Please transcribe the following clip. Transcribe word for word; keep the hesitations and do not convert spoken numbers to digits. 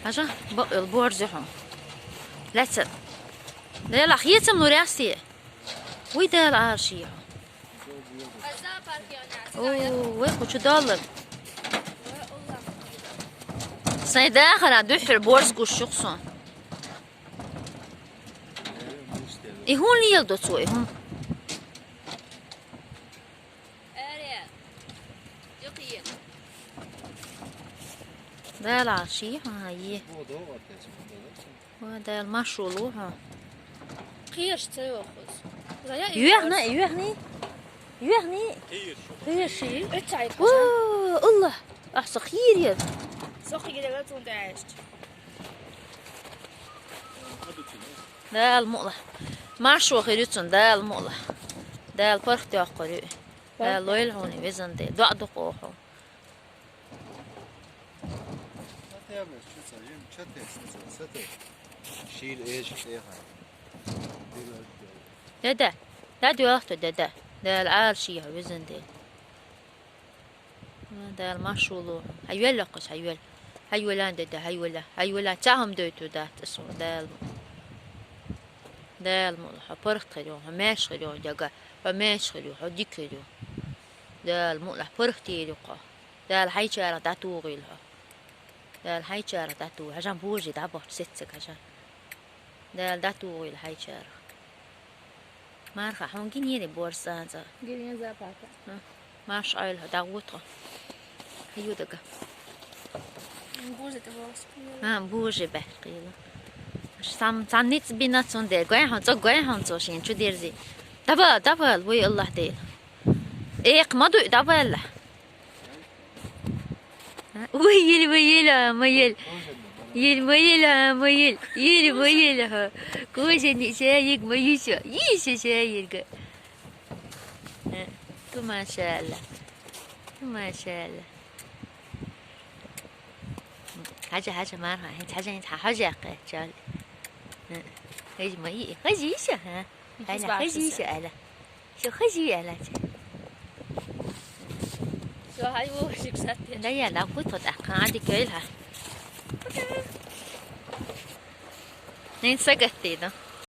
Хьажа, бакъ йолу борз ю хьуна. Лаьцна. Делахь, хецам лур яц те? Вуй, Дала Ӏалашйийхьа. О, вай, кху чу доллар. Сайн дахаран дуьххьара борз гуш ю-кх суна. И хӀун леладо цо, и хӀун? Дала Ӏалашйийхьа, е. Ва Дала, маршо ло хьо. Кхераш ца йохуз. Юьхьна, юьхьний? Юьхьний? Кхераш. О, Аллах, ахь со кхийр яра. Со кхийр яра, цунна тӀе аьшча. Дала мукъ лахь. Маршо хир ю цунна, Дала мукъ лахь. Дала паргӀат йоккхур ю. Дала лойла хьуна, везан Дела. ДоӀа ду-кх оха. Деда, да, доьлху, деда. Дала Ӏалашйийхьа, везан Дела. Дала маршо ло. Хьайвелла кхуьш, хьайвелла. Хьайвелла, деда, хьайвелла. Хьайвелла, цхьа хӀума дойтур дац аса, Дала. Дала мукъ лахь, хьо паргӀат хир ю, хьо маьрша хир ю, дега. Хьо маьрша хир ю, хьо дика хир ю. Дала мукъ лахь, паргӀат йийр ю хьо. Дала хьайчарах дӀатухийла хьо. Дала хьайчарах дӀатухийла, хьажа божий дӀабахча сеццаг хьажа. Дала дӀатухийла хьайчарах. Марха, хьуна гинера борз цӀа-цӀа? Гинера запаха. Хм. Марша Ӏойла хьо, дӀагӀо тхо. Хьайо дага. Божий тӀе бохуш. А, божий баьхкийла. Сам, цхьа ницкъ бина цундела. Гой хьуна, цо гой хьуна цо шена чу дерзи. Дабал, дабал, вуй Аллах Дела. Экха ма дуй, дабалла. Уй, йил, вай, йил, а, ма йил. Йил, ма йил, а, ма йил. Йил, ма йил, а. Кожаный шаерг ма йиша. Йиша шаерга. Э, ту, машаалла. Ту, машаалла. Хьажа, хьажа, марха. ХӀинца хьажа, хӀинца хьажа яккха, чал. Э, хьажа, ма йи. Хьажа йиша, хьа? Хьажа, хьажа йиша, аьлла. Шу хазий аьлла. Шу хьан вовшик сатте? Да я, да, кху тхо тӀаккха, а, дика йойла хьан. Нин сагатте ду.